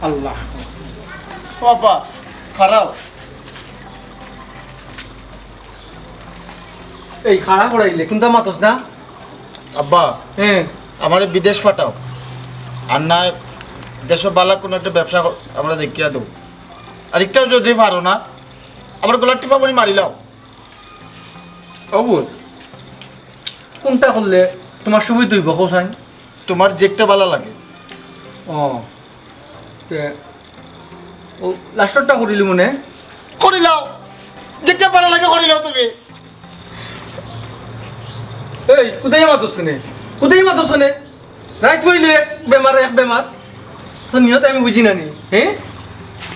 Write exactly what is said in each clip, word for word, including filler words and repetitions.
আল্লাহ। ও আব্বা, খাড়াও। এই খাড়া করাইলে কুনতা মাতস না? আব্বা, হ্যাঁ। আমারে বিদেশ পাঠাও, আর না দেশো বালা কুনু একটা ব্যবসা ক-, আমারে দেখিয়া দেও। আর একটাও যদি পারো না, আমার গলার টিপা মনি মারিলাও। ও বল, কুনটা করলে তুমার সুবিধা অইবো, কও চাইন? তুমার যেকটা বালা লাগে। ও, তে, ও, লাস্টরটা করিলি মনে? করিলাও, যেকটা বালা লাগে করিলাও তুমি। এই, কুদাইয়া মাতস কেনে? কুদাইয়া মাতস কেনে? রাইত অইলে এক বেমার, এক বেমার। তো নিয়ত আমি বুঝি না নি, হ্যাঁ?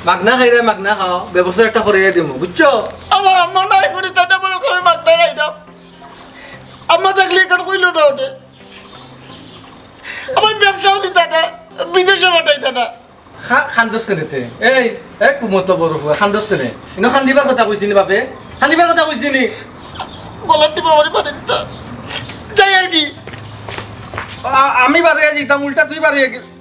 মাগনা খাইরায় মাগনা খাও, ব্যবস্থা একটা করাইয়া দিমু, বুঝছো? আমার আম্মা নাই করি, তাতে বড় করে মাগনা খাইতাম। আম্মা থাকলে এখন কইলো না ওঠে। আমার ব্যবসাও দিতা না, বিদেশে পাঠাইতা না। খা-, খান্দস কেনে তে? এই, এ কুমতো বড় ফুয়া, খান্দস কেনে? ইনো খান্দিবার কথা কইছি নি বাপে? খান্দিবার কথা কইছি নি? গলার টিপা মারি মারি দিতা। যাই আর কি। আ-, আমি বারইয়া যাইতাম, উল্টা তুই বারইয়া গে-,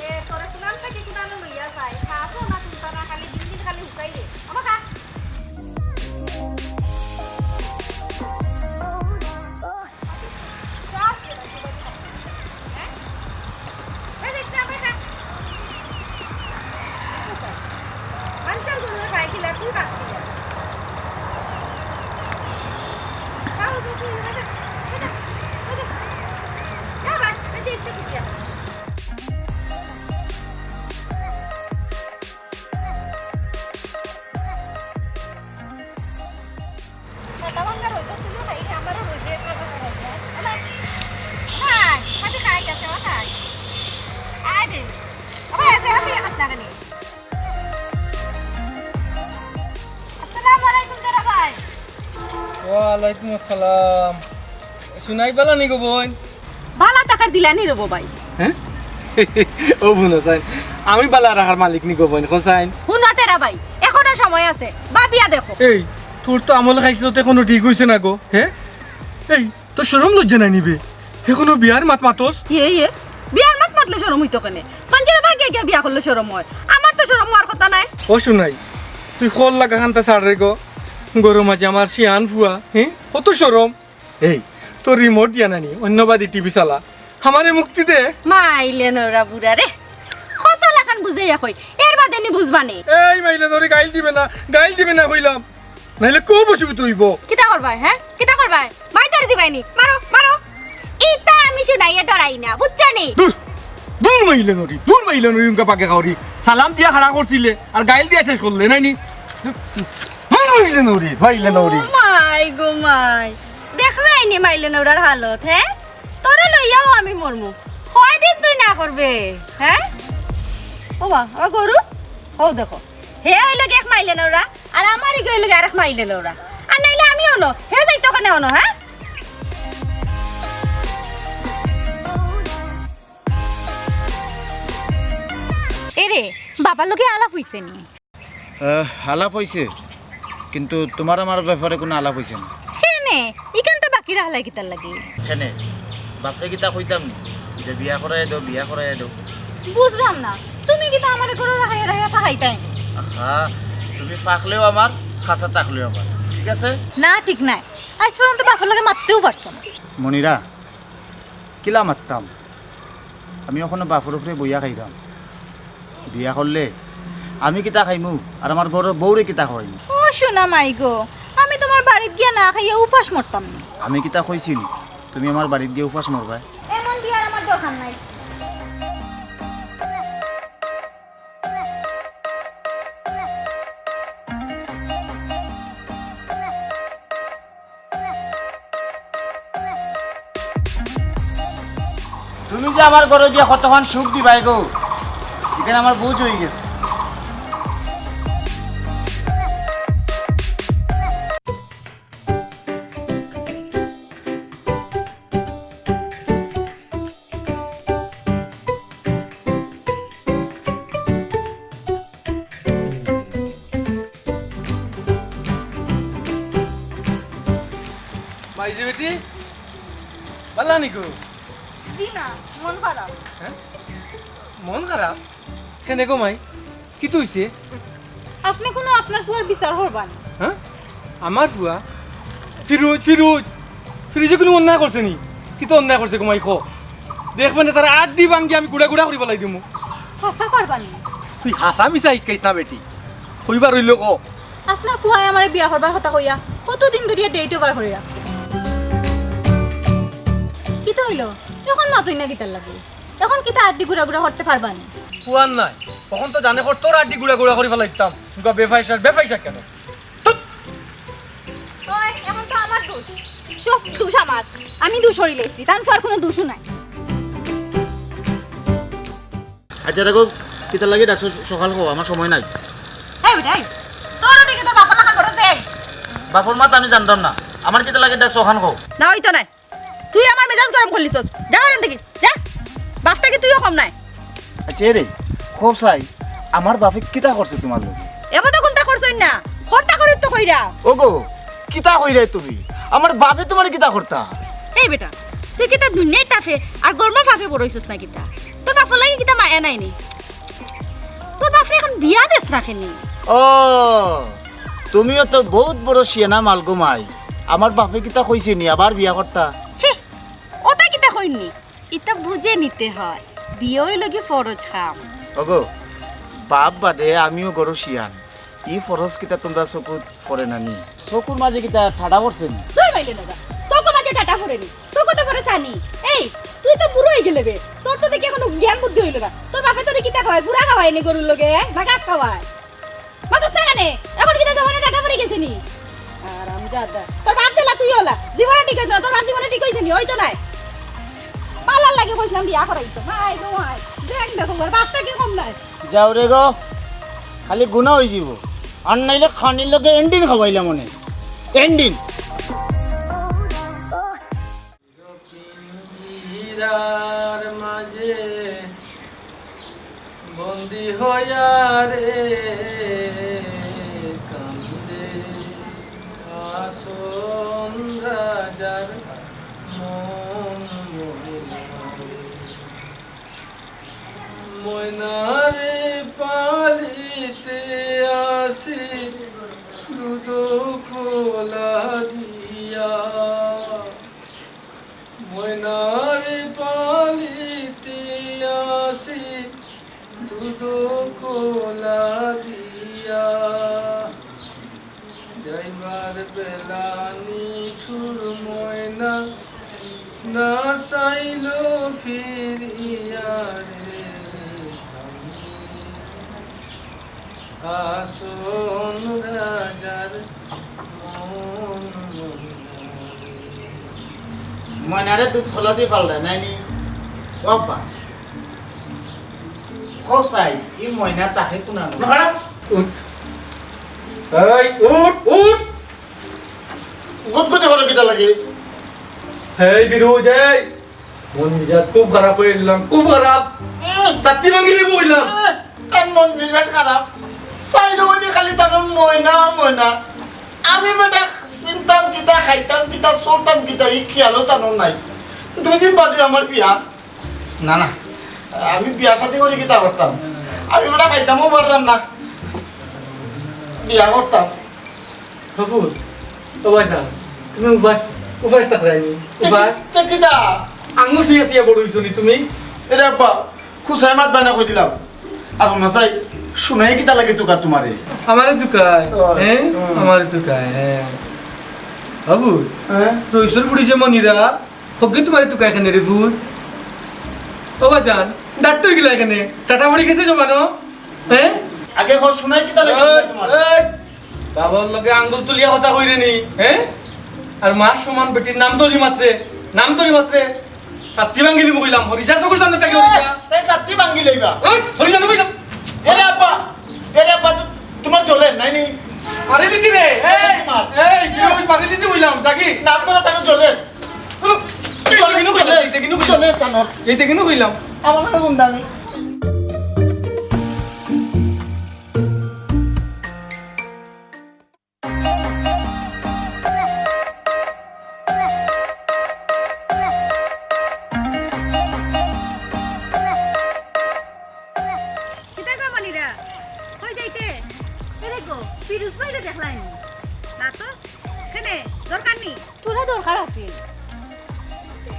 এ, তোরে কুনান থাকি কুনানো লইয়া যায়। খাসও না কুনতা না, খালি দিন দিন খালি হুকাই রে। আমা খা। আসসালামু আলাইকুম দাদা ভাই। ওয়ালাইকুম আসসালাম। সুনাই বালা নি গো বইন? বালা থাকার দিলানি রে বো ভাই। হ্যাঁ? ও বুনো চাইন, আমি বালা রাখার মালিক নি গো বইন, কও চাইন। হুনো তেরা ভাই, এখনো সময় আছে, ভাবিয়া দেখো। এই, তোর তো আমল খাইতে তো এখনো ঠিক অইছে না গো, হ্যাঁ? এই, তোর শরম লজ্জা নাই নি বে? এখনো বিয়ার মাত মাতস? ইয়ে, ইয়ে, বিয়ার মাত মাতলে শরম অইতো কেনে? মানষের বাগে গিয়া বিয়া করলে শরম অয়, আমার তো শরম অওয়ার কথা নায়। ও সুনাই, তুই খোল লাগা খান্তা ছাড় রে গো। গরম আছে আমার শিয়ান ফুয়া, হ্যাঁ? কত শরম। এই, তোর রিমোট দিয়া নানি, অন্যবাদী টিভি চালা। আমারে মুক্তি দে। মাইলে নরা বুড়া রে। কত লাখান বুঝাইয়া কই, এর বাদে নি বুঝবা নি? এই মাইলে নরি গাইল দিবে না, গাইল দিবে না কইলাম। নাইলে কো বসিবি তুই বো। কিতা করবায়, হ্যাঁ? কিতা করবায়? মাইর ধরি দিবায় নি? মারো, মারো। ইতা আমি সুনাইয়ে ডরাই না, বুঝছো নি? দূর, দূর মাইলে নরি, দূর মাইলে নরি, উনকা পাকে খাওরি। সালাম দিয়া খাড়া করছিলে, আর গাইল দিয়া শেষ করলে, নাই নি? দূর মাইলে নরি, মাইলে নরি। ও মাই গো মাই। দেখরায় নি মাইলে নরার হালত, হ্যাঁ? তোরে লইয়াও আমি মরমু। কয়দিন তুই না করবে, হ্যাঁ? ও বা, ও গরু, ও দেখো। হে অইলো গি এক মাইলে নরা, আর আমার ইগে অইলো গি আরেক মাইলে নরা। আর নাইলে আমি অনো, হে যাইতো কেনে অনো, হ্যাঁ? এরে, বাবার লগে আলাপ অইছে নি? আহ, আলাপ অইছে, কিন্তু তুমার আমার ব্যাপারে কুনু আলাপ অইছে না। কেনে? ইখানতা বাকি রাখলায় কিতার লাগি? কেনে? বাপরে কিতা কইতাম নি যে বিয়া করাইয়া দেও, বিয়া করাইয়া দেও? বুঝলাম না, তুমি কিতা আমারে ঘরো রাখাইয়া রাখাইয়া ফাঁকাইতায় নি? আহা, তুমি ফাঁকলেও আমার, খাঁচা থাকলেও আমার, ঠিক আছে? না, ঠিক নায়। আইজ পর্যন্ত বাপর লগে মাততেও পারছো না। মনিরা, কিলা মাততাম? আমি অখনো বাপর উপরে বইয়া খাইরাম। বিয়া করলে আমি কিতা খাইমু, আর আমার ঘরর বউরে কিতা খাওয়াইমু? ও সোনা মাই গো, আমি তুমার বাড়িত গিয়া না খাইয়া উপাস মরতাম নি। আমি কিতা কইছি নি, তুমি আমার বাড়িত গিয়া উপাস মরবায়? এমন বিয়ার আমার দরকার নাই। তুমি যে আমার ঘরো গিয়া কতখান সুখ দিবায় গো, ইখান আমার বুঝ অইগেছে। মাইজি বেটি, বালা নি গো? জি না, মন খারাপ। হ্যাঁ? মন খারাপ? কেনে গো মাই? কিতা অইছে? আপনে কুনু আপনার ফুয়ার বিচার করবা নি? হ্যাঁ? আমার ফুয়া? ফিরোজ, ফিরোজ! ফিরোজে কুনু অন্যায় করছে নি? কিতা অন্যায় করছে গো মাই, কও? দেখবায়নে তার আড্ডি ভাঙ্গি আমি গুড়া গুড়া করি ফালাই দিমু। হাছা পারবা নি? তুই হাছা মিছা হিকাইস না বেটি। কইবার অইলে ক। আপনার ফুয়ায় আমারে বিয়া করবার কথা কইয়া কতদিন ধরিয়া date over করি রাখছে। কিতা অইলো? অখন মাতইন না কিতার লাগি? অখন কিতা আড্ডি গুড়া গুড়া করতে পারবা নি? ফুয়ার নাই। অখন তো জানে কর তোর আড্ডি গুড়া গুড়া করি ফালাইতাম। তুই বেফাইসার, বেফাইসার কেনে? ওই, অখন তো আমার দোষ। সব দোষ আমার। আমি দোষ করি লাইছি। তান ফুয়ার কুনু দোষও নাই। আচ্ছা, দেখো, কিতার লাগি ডাকছো? সকাল কও, আমার সময় নাই। এই বেটা, এই, তোর ওদিকে তোর বাপর লাগা করো যে। বাপর মাত আমি জানতাম না। আমার কিতার লাগি ডাকছো, অখান কও। না, অইতো নায়। তুই আমার মেজাজ গরম করলিছস। যা এখান থাকি, যা। বাপ থাকি তুইও কম নায়। আচ্ছা, এরে, কও চাই, আমার বাপে কিতা করছে তুমার লগে? এবার তো কুনতা করছইন না, করতা করি তো কইরা। ওগো, কিতা কইরায় তুমি? আমার বাপে তুমারে কিতা করতা? এই বেটা, তুই কিতা দুনিয়ার তাপে আর গরমর ফাপে বড় অইছস না কিতা? তোর বাপর লাগি কিতা মায়া নাই নি? তোর বাপরে অখন বিয়া দেস না কেনে? ও, তুমিও তো বউত বড় শিয়ানা মাল গো মাই। আমার বাপে কিতা কইছে নি আবার বিয়া করতা? ছি, অতা কিতা কইন নি? ইতা বুঝে নিতে হয়, বিয়া অইলো গি ফরজ কাম। ওগো, বাপ বাদে আমিও ঘরর শিয়ান। ই ফরজ কিতা তুমরার চকুত পড়ে না নি? চকুর মাঝে কিতা ঠাডা পড়ছে নি? দূর বাইলে না যা। চকুর মাঝে ঠাডা পড়ে নি। চকুত তো পড়ে ছানি। এই, তুই তো বুড়া অইগেলে বে। তোর তো দেখি অখনো জ্ঞান বুদ্ধি অইলো না। তোর বাপে তোরে কিতা খাওয়ায়? গুড়া খাওয়ায় নি গরুর লগে, না ঘাস খাওয়ায়? মাতস না কেনে? অখন কিতা জমানা ঠাডা পড়ি গেছে নি? আরামজাদা। তোর বাপ যেলা তুইও অলা। জীবনে ঠিক অইতো না। তোর বাপ জীবনে ঠিক অইছে নি? অইতো নায়। পালার লাগি কইছলাম বিয়া করাইতো। মাই গো মাই। দেখ দেখো, ওর বাপ থাকি কম নায়। যাও রে গো, খালি গুনা অইযিবো। আর নাইলে খানির লগে এন্ডিন খাওয়াইলাম অনে। এন্ডিন। পিঞ্জিরার মাঝে বন্দি হইয়া রে কান্দে আসন রাজার মন ময়না রে। ময়নারে পালিতে আসি দুধ খোলা দিয়া, ময়নারে পালিতে আসি দুধ খোলা দিয়া। যাইবার বেলা নিঠুর ময়না না চাইল ফিরিয়া রে। আসন রাজার মন ময়না রে। ময়নারে দুধ খোলা দি ফালরায় নায় নি? ও আব্বা। কও চাই, ই ময়না থাকে কুনানো? না, খাড়া। উঠ। এই, উঠ, উঠ। গুদগুদি করো কিতার লাগি? এই ফিরোজ, এই। মন মিজাজ খুব খারাপ অইলাম, খুব খারাপ। উম। ছাতি ভাঙ্গিলিমু অইলাম। উম, তার মন মিজাজ খারাপ। চাইরোবায়দি খালি তার ময়না, ময়না। আমি বেটা চিনতাম কিতা, খাইতাম কিতা, চলতাম কিতা, ই খিয়ালও তার নাই। দুই দিন বাদে আমার বিয়া। না, না, আমি বিয়া শাদি করি কিতা করতাম? আমি বেটা খাইতামও পারতাম না, বিয়া করতাম। বাবু, ও ভাইজান, তুমি উপাস, উপাস থাকরায় নি? তে কি-, উপাস? তে কিতা? আঙ্গুল চুইয়া চুইয়া বড় অইছো নি তুমি? এরে আব্বা, খুচাই মাত বায়না কই দিলাম। আর হুনো চাই, হুনাই কিতা লাগে তুকার তুমারে? আমারে তুকায়, হ্যাঁ? হুম। আমারে তুকায়, হ্যাঁ। বাবু, হ্যাঁ? রইসর ফুড়ি যে মনিরা, হকি তুমারে তুকায় কেনে রে ফুত? ও ভাইজান, ডাক্তার গিলা কেনে? টাটা পড়ি গেছে জমানো? হ্যাঁ? আগে কও, হুনাই কিতা লাগে এই, তুকার তুমারে? এই, বাবার লগে আঙ্গুল তুলিয়া কথা কইরে নি, হ্যাঁ? আর মার সমান বেটির নাম ধরি মাতরে, নাম ধরি মাতরে। ছাতি ভাঙ্গিলিমু কইলাম, হরিজা চকুর সামনে থাকি হরিজা। তাই ছাতি ভাঙ্গিলাইবা? ওই, হরিজা নু কইলাম। এরে আব্বা, এরে আব্বা, তু-, তুমার জ্বলে, নাই নি? মারিলিছি রে, এই, মার। এই, কি অইছে মারিলিছি কইলাম, দেখি। নাম ধরে তাকে জ্বলে। হুম, এই জ্বলে, দেখিনু কইলাম, জ্বলে। এই দেখিনু কইলাম। জ্বলে তানর। এই দেখিনু কইলাম। আমার মানে গুন্ডামি।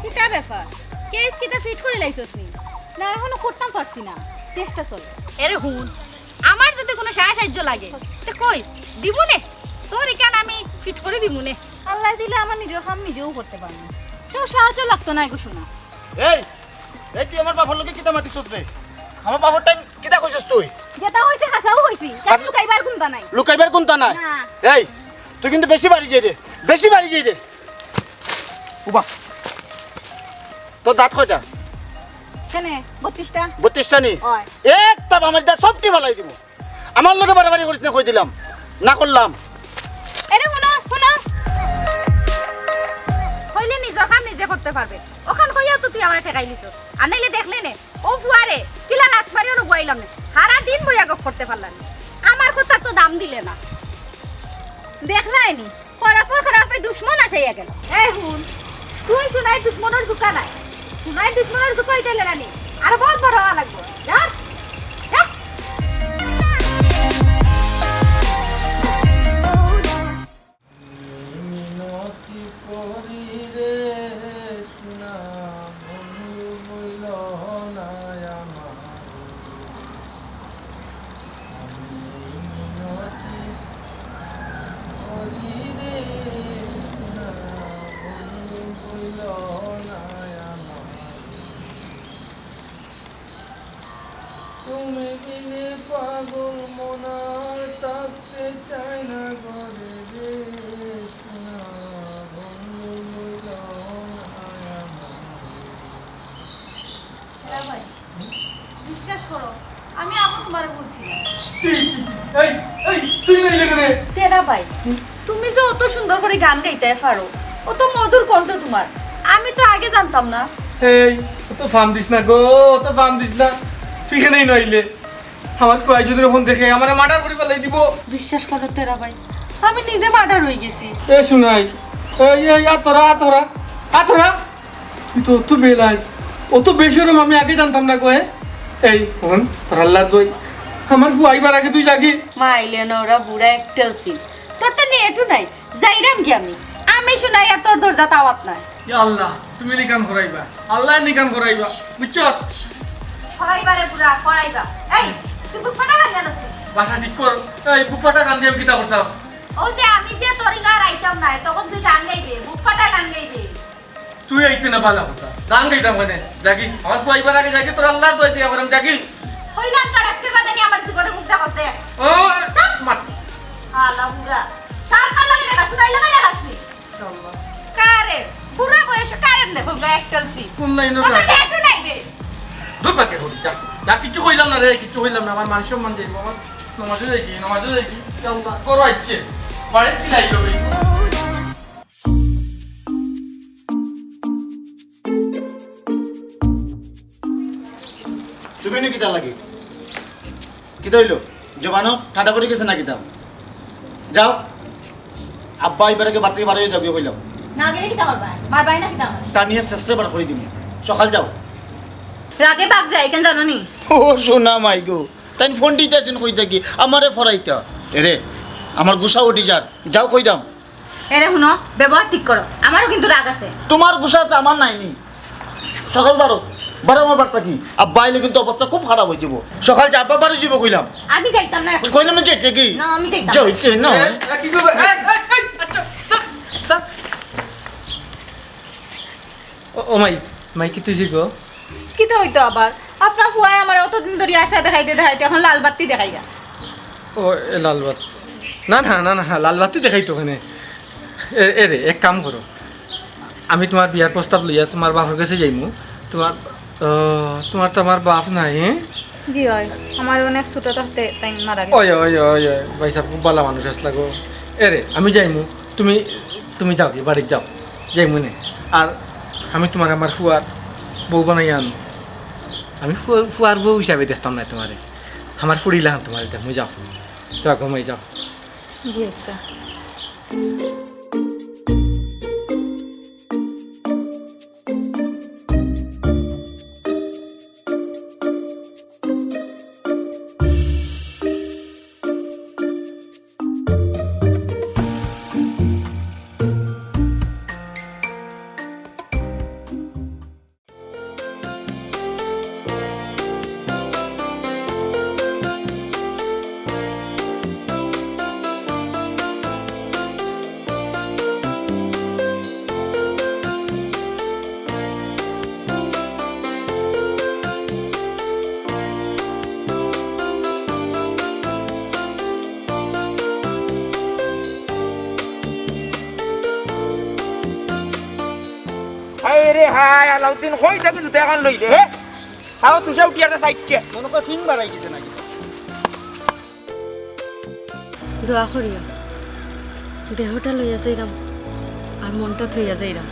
কিতা ব্যাপার? কেস কিতা ফিট করি লাইছস নি? না, এখনো করতাম পারছি না, চেষ্টা চলে। এরে হুন, আমার যদি কুনু সাহায্য লাগে, তে কইস, দিমুনে। তোর ইখান আমি ফিট করি দিমুনে। আল্লায় দিলে আমার নিজর কাম নিজেও করতে পারমু। কেউ সাহায্য লাগতো নায় গো সোনা। এই, এই তুই আমার বাপর লগে কিতা মাতিছস বে? আমার বাপর টাইম কিতা কইছস তুই? যেটা কইছি হাছাউ কইছি। তার আর লুকাইবার কুন্তা নাই। লুকাইবার কুন্তা নাই? না। এই, তুই কিন্তু বেশি বাড়ি যাই রে, বেশি বাড়ি যাই রে। উবা, তোর দাঁত কয়টা? কেনে? বত্রিশটা। বত্রিশটা নি? অয়। এক থাপ আমার দাঁত সবটি ফালাই দিমু। আমার লগে বাড়াবাড়ি করিস না কই দিলাম, না করলাম। এরে হুনো, হুনো। কইলে নিজর কাম নিজে করতে পারবে। অখান কইয়াও তো তুই আমারে ঠেকাই লিছস। আর নাইলে দেখলে নে, অউ ফুয়ারে কিলা লাত মারিয়াও লগুয়াইলাম নে। হারা দিন বইয়া গফ করতে পারলাম না। আমার কথার তো দাম দিলে না। দেখলায় নি, খারাপর খারাপে দুশমন আসাইয়া গেল। এই হুন, তুই সোনাই দুশমনর জুকা নায়। সোনাই দুশমনর জুকা অইতে লেগানি। আর বহুত বড় অওয়া লাগবো। যা, যা। মিনতি করি রে সোনা, বন্ধু বইল না আমার। আমি মিনতি করি রে সোনা, বন্ধু বইল না আমার। তুমি বিনে পাগল মন আর থাকতে চায় না ঘরে রে সোনা, বন্ধু বইল না আমার। হ্যাঁ ভাই, বিশ্বাস করো, আমি আগেও তুমারে ভুলছি না। ছি, ছি, ছি, ছি। এই, এই, তুই নাইলে কেনে? তেরা ভাই, তুমি যে অত সুন্দর করি গান গাইতায় পারো, অত মধুর কণ্ঠ তুমার, আমি তো আগে জানতাম না। এই, অত ফাম দিস না গো, অত ফাম দিস না। তুই কেনে নাইলে? আমার ফুয়ায় যদি অখন দেখে, আমারে মার্ডার করি ফালাই দিবো। বিশ্বাস করো তেরা ভাই, আমি নিজে মার্ডার অইগেছি। এ সোনাই, এই, এই, আ তোরা, আ তোরা, আ তোরা। তুই তো অত বেলাইছ, অত বেশরম আমি আগে জানতাম না গো, এ? এই, হুন, তোর আল্লার দোয়াই, আমার ফুয়া আইবার আগে তুই যাগি। মাইলে নরা বুড়া একটাল সিন, তোর তো নেটও নাই, যাইরাম গি আমি। আমি সোনাই আর তোর দরজাত আওয়াত নাই। ইয়া আল্লাহ, তুমি নিকান করাইবা, আল্লায় নিকান করাইবা, বুঝছো? করাইবা রে বুড়া, করাইবা। এই, তুই বুক ফাটা গান জানোস নি? ভাষা ঠিক কর। এই, বুক ফাটা গান দিয়া আমি কিতা করতাম? অউ যে আমি যে তোর ইনো আর আইতাম না, তখন তুই গান গাইবে, বুক ফাটা গান গাইবে। তুই আইতে না, ভালা কথা। গান গাইতাম কেনে? যাগি, আমার ফুয়া আইবার আগে যাগি, তোর আল্লার দোয়াই দিয়া করাম, যাগি। কইলাম তোর আজকে বাদে নি আমার জীবনে মুখ দেখাস না। ও, চুপ। মার। হালা বুড়া। তার কার লগে দেখাস, সোনাইর লগে দেখাস নি? কারে? বুড়া বয়সে কারে দেখো গো, একটাল সিন। কোন লাইনো তোর তো যা? নেটও নাই বে। দূর পাকে হরি, যা। যা, কিচ্ছু কইলাম না রে, কিচ্ছু কইলাম না। আমার মান সম্মান যাইবো, আমার নমাজও যাইবি, নমাজও যাইবি। ইয়া আল্লাহ, করো আইচ্ছে। বাড়িত কি লাইলো বে? তুমি নি কিতা লাগি? কিতা অইলো? জবানো ঠান্ডা পড়ি গেছে না কিতা? যাও, আব্বা আইবার আগে বাড়ি থাকি বারইয়া যাও গি কইলাম। না গেলে কিতা করবায়? মারবায় না কিতা আমারে? টানিয়া শেষরে বার করি দিমু। সকাল যাও। রাগে বাঘ যায়, কেন জানো নি? ও সোনা মাই গো, তাইন ফোন দিতাছেন কই থাকি? আমারে ফরাইতা। এরে, আমার গুসা উঠি যার। যাও কইরাম। এরে হুনো, ব্যবহার ঠিক করো, আমারও কিন্তু রাগ আছে। তুমার গুসা আছে, আমার নাই নি। সকাল বারো, বারো আমার বাড়ি থাকি। আব্বা আইলে কিন্তু অবস্থা খুব খারাপ অই যাইবো। সকাল যা, আব্বা বারো যাইবো কইলাম। আমি যাইতাম না এখন। কইলাম না যাইতে কি? না, আমি যাইতাম না। যাইতে না। এ, এ, কি করবে? এই, এই, এই, আচ্ছা, স্যার, স্যার। ও, ও মাই, মাই, কিতা অইছে গো? কিতা অইতো আবার? আপনার ফুয়ায় আমারে অতদিন ধরি আশা দেখাইতে দেখাইতে এখন লাল বাত্তি দেখাইরা। ও, এ লাল বাত-, না, না, না, না, লাল বাত্তি দেখাইতো কেনে? এ, এরে, এক কাম করো, আমি তুমার বিয়ার প্রস্তাব লইয়া তুমার বাপর গেছে যাইমু। তুমার, আহ, তুমার তো আমার বাপ নাই, হ্যাঁ? জি অয়, আমার অনেক ছোট থাকতে তাইন মারা গেছে। অয়, অয়, অয়, অয়, ভাইসাব খুব ভালা মানুষ আছলা গো। এরে, আমি যাইমু, তুমি, তুমি যাও গি, বাড়িত যাও, যাইমু নে। আর আমি তুমারে আমার ফুয়ার বউ বানাইয়া আনমু। আমি ফুয়ার, ফুয়ার বউ হিসাবে দেখতাম না তুমারে, আমার ফুড়ি লাখান তুমারে দেখমু। যাও, যাও, ঘুমাই যাও। জি, আচ্ছা। এরে হায়, আলাউদ্দিন কই থাকি জুতা এখান লইলে, হে? তাও তুষা উঠিয়া সাইডে। মনে কয় ফিং বাড়াই গেছে নাকি? দোয়া করিও, দেহটা লইয়া যাইরাম, আর মনটা থইয়া যাইরাম।